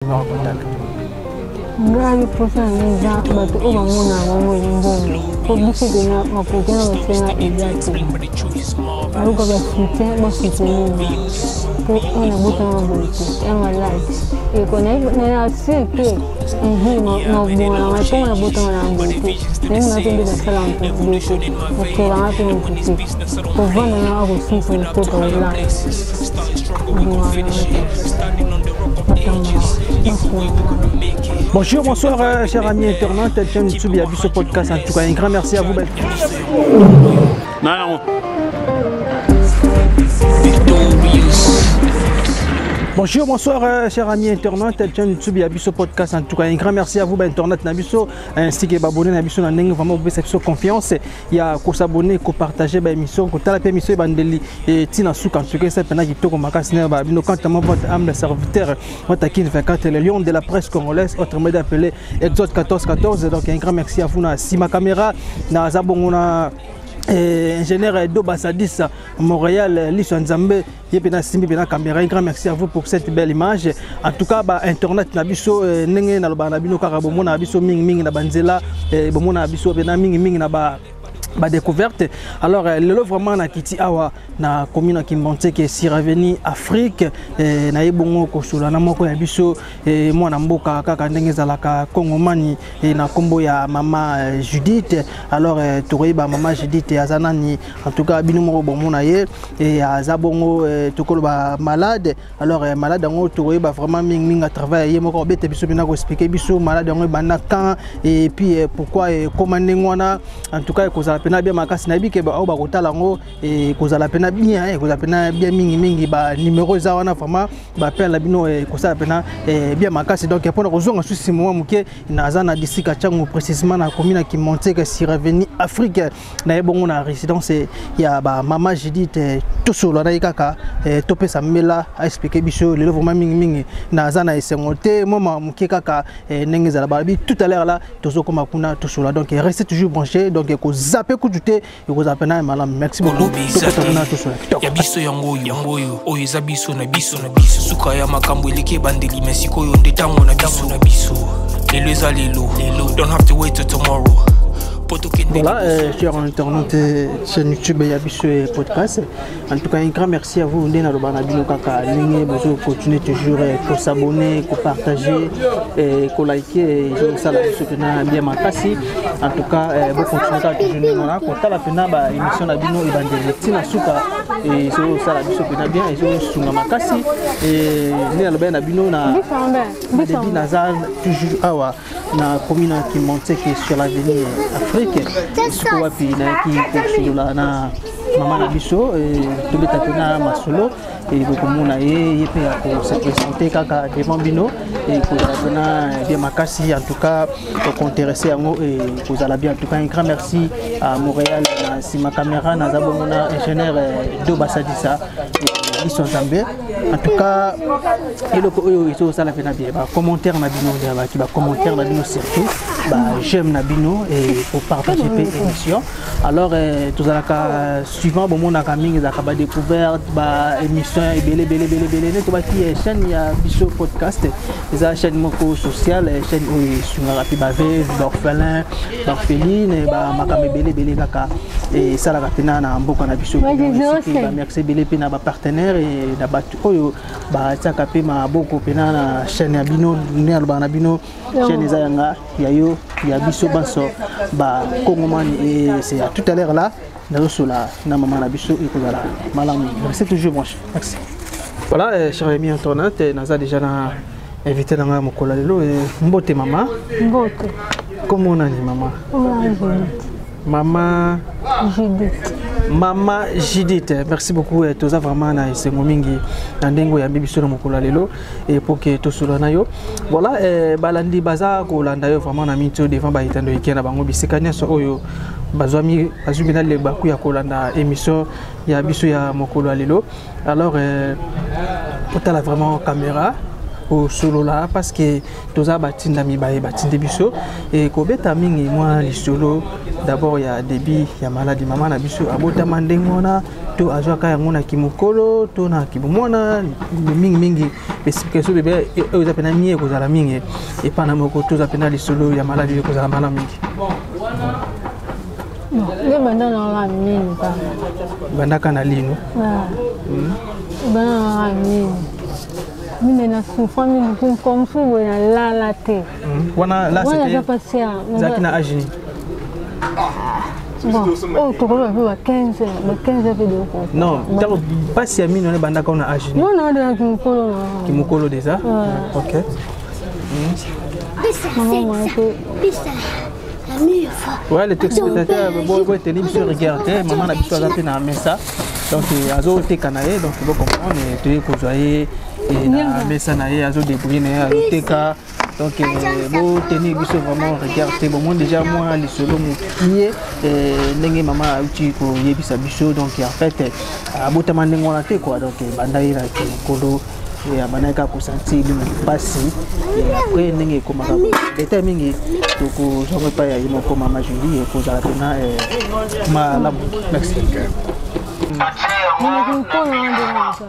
Numéro ya contact. Ngai mposa na ngai eza bato oyo bamona bango mbongo po biso tena makoki na basenga eza te, baluka basoutien, basoutenir nga po oyo nabotama boye te ya malade eko na sur te un jour nabonga na ngai mpo nga nabotama na boye te. Ndenge na te nde nasala moto boye te, kosola nga mpe moto te, kovanda na akosilisa motoka olala bonga na ngai te batanga. Bonjour, bonsoir, chers amis internautes, chaîne YouTube ya biso podcast. En tout cas, un grand merci à vous. Non. Bonjour, bonsoir, chers amis internautes, chaîne YouTube ya biso podcast. En tout cas, un grand merci à vous, internautes na biso, ainsi que abonnés na biso na ndenge vraiment bopesa biso confiance ya kos'abonner, kopartager ba émission, kotala pe émission ebandeli tina suka. En tout cas, ça pena kitoko makasi na ba bino. Quant à moi, votre âme, serviteur, votre Kin 24, le lion de la presse congolaise, autrement appelé Exode 14 14. Donc un grand merci à vous na sima caméra, na zabongo na ingénieur Edo Basadis Montréal Liso Nzambe ye mpe nasimbi mpe na caméra. Un grand merci à vous pour cette belle image. En tout cas, ba internet na biso, ndenge nalobaka na bino kaka, bomona biso mingi mingi na banzela, bomona biso mpe na mingi mingi na ba découverte. Alors lelo vraiment na kiti awa na commune ya Kimbanseke, sur avenue Afrique, na ye bongo kosola na moko ya biso, mwana mboka kaka ndenge ezalaka kongomani, na nkombo ya mama Judith. Alors tokoyeba mama Judith aza nani. En tout cas, bino moko bomona ye, aza bongo tokoloba malade. Alors malade yango tokoyeba vraiment mingi mingi à travers ye moko obete biso mpena koexpliquer biso malade yango ebanda quand et puis pourquoi ekóma ndenge wana. En tout cas, ekozala mpena bien makasi. Nayebi ke oyo bakotala yango ekozala mpena bien, ekozala mpena bien mingi mingi. Banuméro eza wana, vraiment bapele na bino ekosala mpena bien makasi. Donc mpona kozonga susi mwa moke, naza na district ya Tshangu, précisément na commune ya Kimbanseke, sur avenue Afrique. Naye bongo na résidence ya bamama Judith. Tosolola na ye kaka, topesa mbela aexpliquer biso. Lelo vraiment mingimingi naza na esengo te, mwa moke kaka ndenge ezala balobi tout à l'heure là tozokoma kuna tosolola. Donc restez toujours branché, donc kozapper kutu te, ekozala mpena ya malamu. Merci beaucoup, tokota kuna tosolola kitoko. Ya biso yango oyo, yango oyo, oyo eza biso na biso na biso. Suka ya makambo eleki ebandeli, me sikoyo nde ntango na biso na biso. Lelo eza lelo lelo, don't have to wait till tomorrow po tokende. Voilà, chers internautes, chaîne YouTube ya biso podcast. En tout cas, un grand merci à vous. Ndenge naloba na bino kaka ndenge bozo continuer toujours ko s'abonner, ko partager, ko liker, ezosala biso pena bien makasi. En tout cas, bo continuer kaka toujours ndenge wana kotala pena ba émission na bino ebandeli ntina suka, ezosala biso pena bien, ezosunga makasi. Ndenge naloba na bino na début, naza toujours awa na commune ya Kimbanseke, sur l'avenue Afrique, esika wapi nayaki kosolola na mama na biso. Tobeta mpe na masolo, bokomona ye, ye mpe ya kose présenter kaka devant bino, ekozala mpena bien makasi. En tout cas, okointéresser yango, ekozala bien. En tout cas, un grand merci à Montréal na nsima caméra, naza bongo na ingénieur Do Basadisa Liso Nzambe. En tout cas, eloko oyo ezosala mpena bien, bacommentaire na bino, baki bacommentaire na bino, surtout baj'aime na bino, kopartager mpe émission. Alors tozalaka suivant, bomonaka mingi ezalaka badécouverte, baémission ebele ebele ebele ebele. Nde tobaki chaîne ya biso podcast eza chaîne moko sociale, chaîne oyo esungaka mpe baveuve, baorphelin, baorpheline, bamakambo ebele ebele kaka esalaka mpena na mboka na biso. Bamerci ebele mpe na bapartenaire na bato oyo batiaka mpe maboko mpena na chaîne ya bino. Nde alobaka na bino, chaîne eza yanga, ya yo, ya biso banso bakongomani. Et c'est à tout à l'heure là nazosola na mama na biso, ekozala malamu. Restez toujours branché, merci. Voilà, chers amis internautes, naza déjà na invité na ngai mokolo ya lelo. Mbote mama. Mbote. Kombo nani mama? Mama Judith. Mama Judith. Mama Judith, merci beaucoup. Toza vraiment na esengo mingi na ndenge oyambi biso na mokolo ya lelo po ke tosolola na yo. Voilà, balandi baza kolanda yo vraiment na minti oyo devant baetando eke na bango, bisika nyonso oyo bazwami, bazwi mpena lebaku ya kolanda émission ya biso ya mokolo ya lelo. Alors otala vraiment caméra. Kosolola parce que toza batindami baye batindi biso e kobeta mingi mwa lisolo d'abord ya début ya maladi. Mama na biso abotama ndenge wana to azwaka yango na kimokolo to na kibomwana? Mingimingi explication bebe oyo eza mpena mie ekozala mingi epa na moko. Toza mpena lisolo ya maladi, ekozala malamu mingi. Nde banda nanga mino kaka. Bandaka na lino? Banda nanga mino mine na souffra mingi mosusu boye nalala te. Wana la wana eza pasi ya ezalaki na age nini? Bon, oyo tokoloba mpe ba 15, ba 15 mpe doko. Non, ntango mpasi ya mino wana ebandaka na age nini? Mwana wana kimokolo na Kimokolo déjà, ok. Mama mwana te. Ouais, les téléspectateurs, bon, bon, tenir biso regarde, maman na biso aza mpe na mesa, donc azoteka na ye, donc bo comprendre, toye kozwa ye na mesa na ye, azodébrouille na ye, azoteka. Donc botenir biso vraiment regard te. Bomoni déjà mwa lisolo mokie ndenge mama auti koyebisa biso. Donc en fait abotama ndenge wana te quoi. Donc banda ye na mokolo, abandaki kaka kosentir lino mpasi. Après ndenge ekomaka, détail mingi tokozwango epai ya ye moko mama Julie, ekozala mpena malamu. Merci. Mokolo wana nde moto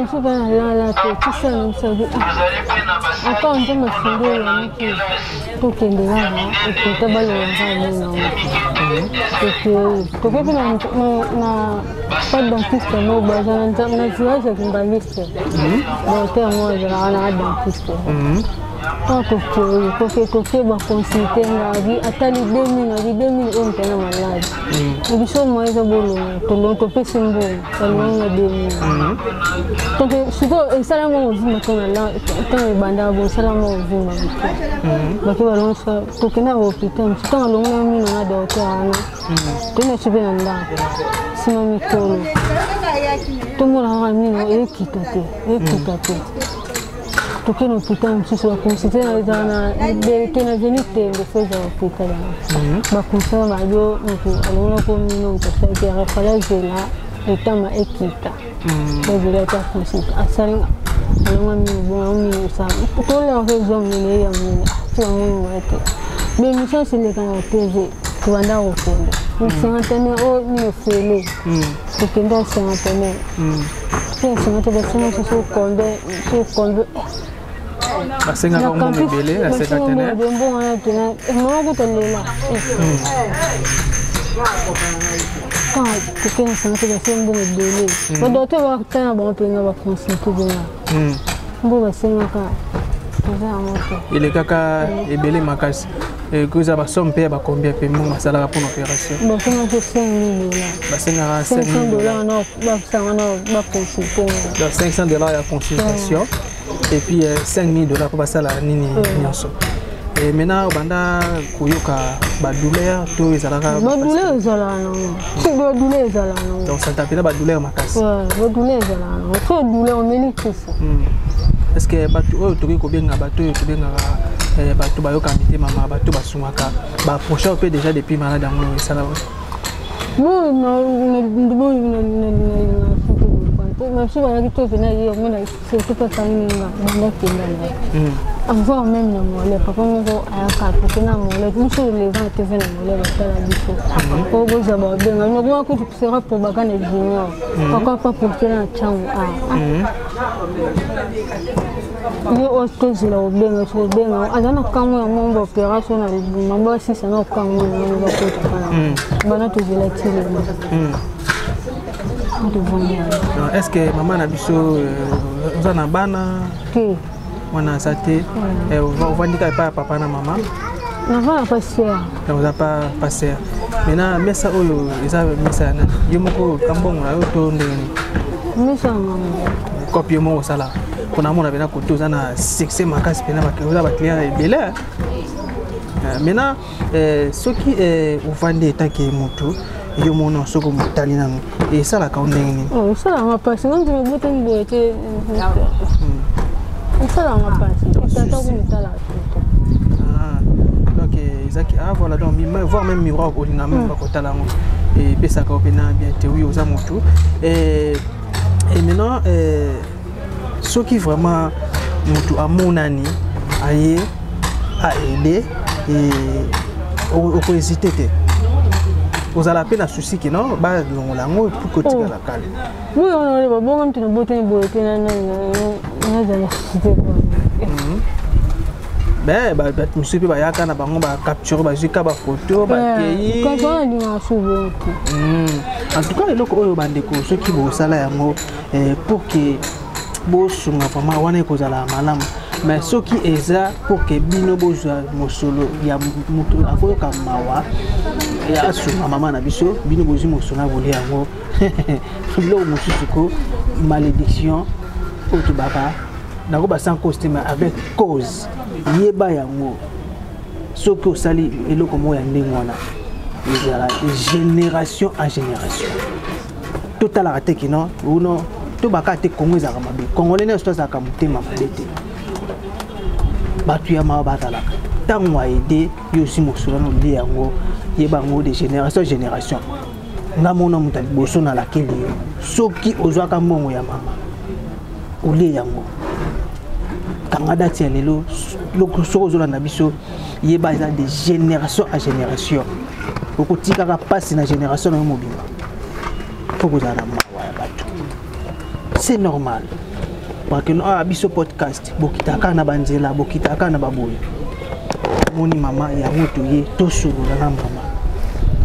mosusu mpe nalala te. Tisala bisabi ata Nzambe afungoli yango te, tokende kaka ekota balonga nini yango. Toke mpe na pa dentiste moko baza na village ya Kimbaliste, docteur yango azalaka na dentiste. Ntango tokei, toke toke, baconsulte nga, abi atali 2000, abi 2000 oyo mpena malade ebiso moye eza bolonga. Tolongo, topesi mbongo, balonga 2000. Donc sikoyo esalama kovimba to ntango ebandaka bo esalama kovimba moke, bake balongisa. Tokenda na hôpital mosu, ntango alongola mino na docteur wana, toyina so mpe na ndako. Nsima mikolo tomona kaka mino ekita te, ekita te. Toke na hôpital mosusu, baconsulte ezala na te na veni tembe fo ezala hôpital yango. Baconsulte bayo, moto alongolako mino, moto asalaki refala zela etama ekita, bazela ata consulte asali, alonga mino. Bongo mino osala toleka ezwa monene eya monene ti yango moya te. Bémission eseleka na TV, tobanda kokende cinquantenaire oyo mino ofele, tokende ya cinquantenaire ti ya cinquantenaire, basenga soso combien, so combien. Basengaka mbongo ebele ya cinquantenaire. Mbongo wana tena mama kuta lela. Tokende cinquantenaire, basenga mbongo ebele. Badocteur bakotana bango mpenza, baconsulte mpenza mbo basengaka eza yango te. Elekaka ebele makasi, kozala basomme mpe ya bacombien mpe mbongo basalaka mpona opération? Basengaki 5000 dollars. Basengaka 500 dollars na basanga na baconsulte. Donc 500 $ ya consultation et puis 5000 $ mpo basala nini nyonso. Et maintenant obanda koyoka badouleur to ezalaka? Badouleur ezalaka nango, si badouleur ezalaka nango. Donc santa mpena badouleur makasi? Badouleur ezalaka nango, so douleur omeli kisi. Est ce que bato oyo tokoki kobenga, bato oyo tobengaka bato bayokaka mitema ma bato basungaka, baapproche mpe déjà depuis malade yango esala? Boyo mosusu bazalaki to mpena ye omona, surtout mpe akangi nga banda kenda na avoir même na mole. Papa moko ayaka, toke na mole biso leva TV na mole, batala biso po bozwa babenga nokoma kutu sera po baka na junior papa pa portela na ntango a ye oyo tozela kobenga. Soki kobenga aza na kango ya mwambo opération na libuma, basisa na kango yango bakotaka na bana, tozela tilema. Est ce que mama na biso oza na bana? Te. Mwana aza te. Ovandi kaka epai ya papa na mama? Naza pa sœur. Oza pa sœur. Maintenant mesa oyo eza mesa ya nani? Yo moko kambongo na yo to ndenge nini? Mesa ya mama. Kope yo moko osala mpona amona mpena kote oza na succès makasi mpena, oza baclient ebele. Maintenant soki ovandi etake motu yo mona, soki motali nanu, esalaka o ndenge nini? Esalaka mpasi. Nga nzima ebotami boye te, esalaka mpasi tata komitala. Donc ezaki, ah voilà, donc voir même miroir olinga même bakotala yango epesaka yo mpena bien te. Oui, oza motu. Et maintenant Soki vraiment motu amonani aye aide, okohésite te, ozala mpe na souci ke non, balongola yango pour kotikala kale. Boye wana oloba bongo, mutu nabotani boye te, nazala souci te. Mais bato mosusu mpe bayaka na bango, bacapture, bazwi ka bafoto, bakei. Kasi wana alingaka su bongo te. En tout cas, eloko oyo, bandeko, soki bosala yango pour ke bosunga vraiment, wana ekozala malamu. Mais soki eza pour ke bino bozwa mosolo ya moto akoyoka mawa, asunga mama na biso, bino bozwi mosolo na bolia yango, biloko mosusu ko malédiction oyo tobaka nakoba sans cause te, mais avec cause. Yeba yango, soki osali eloko moko ya ndenge wana, ezala génération en génération. Totalaka te kino uno tobaka te. Kongo ezalaka mabe, Congolais nyonso tozalaka motema mabe te. Bato ya mawa bazalaka. Ntango aide yo osi mosolo na olie yango, yeba yango de génération en génération. Nga mona moto ya liboso nalakeli yo, soki ozwaka mbongo ya mama, olie yango, kanga date ya lelo. Soki ozolanda biso, yeba eza de génération à génération, okotikaka mpasi na génération na yo mobimba mpo kozala na mawa ya bato. C'est normal, parce que ah, biso podcast, bokitaka na banzela, bokitaka na baboye, omoni mama yango, toye tosolola na mama.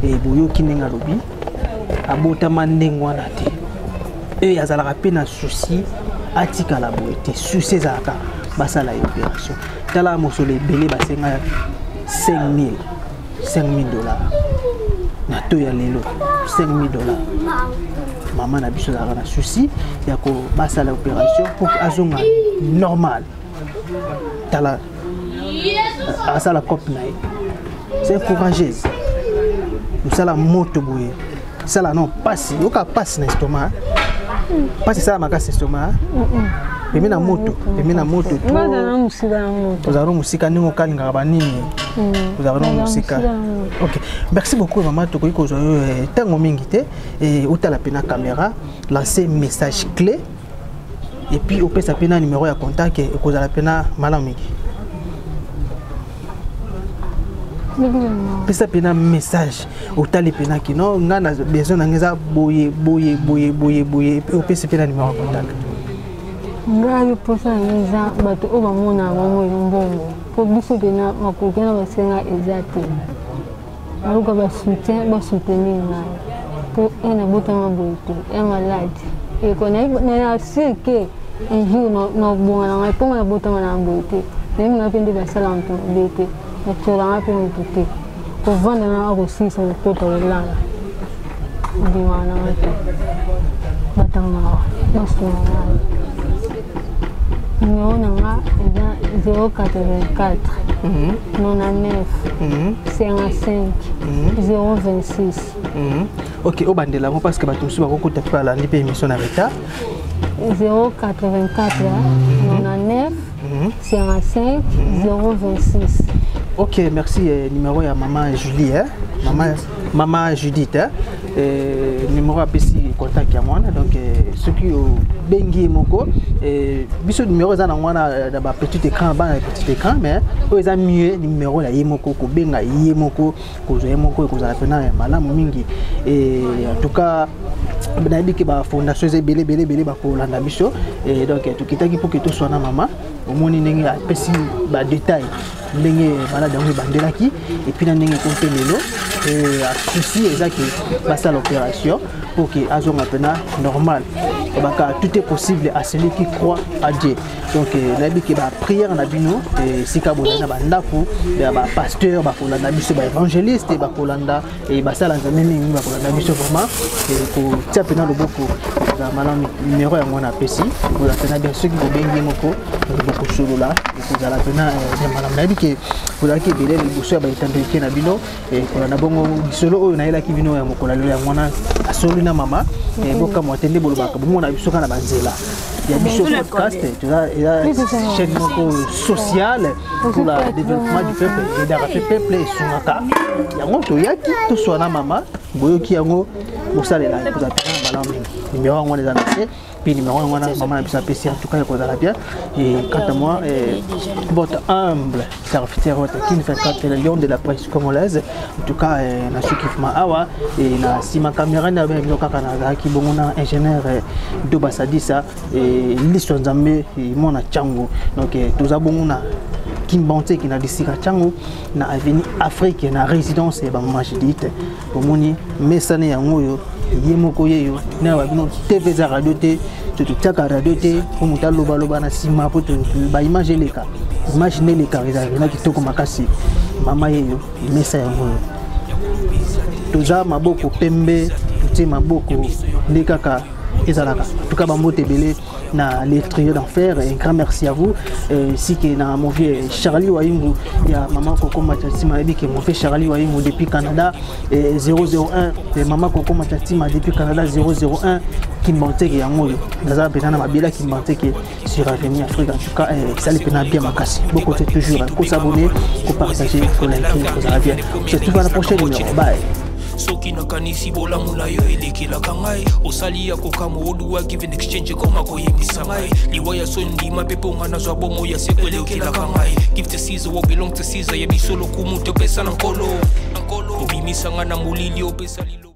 E boyoki ndenge alobi, abotama ndenge wana te. E azalaka mpe na souci atikala boye te. Souci ezalaka basala ye opération. Tala mosolo ebele basenga, 5000, 5000 $. Na to ya lelo, 5000 $. Mama na biso azalaka na souci ya kobasala opération pour azonga normal. Tala, asala cope na ye, c'est courageuse. Mosala moto boye sala non pasi, yoka pasi na estomac, pasi esala makasi estomac pembe na moto, pembe na moto. Ozala no mosika ndenge okalingaka banini, ozala no mosika. Ok, merci beaucoup mama. Tokoki kozwa yo ntango mingi te. Otala mpe na caméra, lancer message clé et puis opesa mpe na numéro ya contact, ekozala mpe na malamu mingi. Pesa mpe na message, otali mpena kino nga na besoin na nga eza boye boye boye boye boye, opesi mpe na numéro ya contact. Ngai mposa na ngai eza bato oyo bamonaka bango mbongo, mpo biso mpena makoki na basenga eza te. Baluka basoutien, basoutenir ngai, mpo e nabotama boye te, ya malade eko na sûr ke un jour nabonga na ngai, mponga nabotama na boye te. Nayebi ngai mpe nde basala moto mabe te, natolanga mpe moto te. Kovanda na akosilisa kokota kolala, ndimaka na ngai te. Batanga basunga ngai. Numéro na nga eza 084 99 55 026. Ok, obandela yango parce que bato mosusu bakokota mpe balandi mpe émission na retard. 084 99 55 026. Ok, merci. Numéro ya mama Julie, hein? Mama, mama Judith, hein? Numéro apesi contact ya mwana. Donc soki obengi ye moko, biso numéro eza nango wana na bapetit écran, bana ya petit écran, mais oyo eza mieux numéro na ye moko, kobenga ye moko, kozwa ye moko, ekozala mpena ya malamu mingi. Et en tout cas, nayebi ke bafondation eza ebele ebele ebele bakolanda biso. Donc tokitaki mpo ke toswana mama. Omoni ndenge apesi badetail, ndenge malade yango ebandelaki et puis na ndenge ekomi mpe lelo. Souci eza ke basala opération pour ke azonga mpena normal. Baka tout est possible à celui qui croit à Dieu. Donc nayebi ke baprière na bino esika bozali na bandako ya bapasteur bakolanda biso, baévangéliste bakolanda, basala Nzambe mingi bakolanda biso, vraiment kotia mpena loboko kozala malamu. Numéro yango wana apesi, kozala mpena bien. Soki bobengi moko, bokosolola, ekozala mpena bien malamu. Nayebi ke kozalaki ebele liboso ya baetambelike na bino kolanda bongo lisolo oyo nayelaki bino ya mokolo lelo. Yango wana asoli na mama. Bokamwa te nde bolobaka bomona biso kaka na banzela. Ya biso podcast eza chaîne moko sociale pour le développement du peuple, edaka mpe peuple, esungaka yango. Toyaki toswana mama, boyoki yango, bosalela, ekozala mpenza malamu mingi. Numéro yango wana eza na se, puis numéro yango wana mama na biso apesi. En tout cas, ekozala bien. Et quant à moi, votre humble serviteur, votre Kin 24, le lion de la presse congolaise, en tout cas nasuki vraiment awa. Et na nsima caméra na bino kaka nazalaki bongo na ingénieur Doba Sadisa, liso ya Nzambe, mwana Ntiango. Donc toza bongo na Kimbanseke, na disika Ntiango, na avenue Afrique, na résidence ya bamama Judith. Omoni mesane yango oyo, ye moko yeyo na babino. TV eza radio te, totiaka radio te po moto alobaloba na nsima, po baimage eleka, image nde eleka, ezalaka na kitoko makasi. Mama yeyo, mesa yango oyo, toza maboko pembe, totie maboko nde kaka ezalaka. En tout cas, bambote ebele na les trio d'enfer, un grand merci à vous, ainsi que na mon vieux Charlie Waimbu ya maman Coco Machatima. Yebi que mon vieux Charlie Waimbu depuis Canada 001, et maman Coco Machatima depuis Canada 001. Kimbanseke yango oyo, naza mpenza na mabela Kimbanseke sur avenue Afrique. En tout cas, esali mpenza bien makasi. Bokote toujours kosabonner, kopartager, koliker, kozala bien. Se retrouve à la prochaine numéro. Bye. Soki nakanisi bolamu na yo elekelaka ngai, osali ya kokamwa, oduwa give and exchange, ekoma koyebisa ngai liwa ya so ndima mpe mponga nazwa bomo ya seko elekelaka ngai. Give to Caesar what belong to Caesar, ya biso lokumu topesa na Nkolo. Obimisanga na molili, opesa lilo.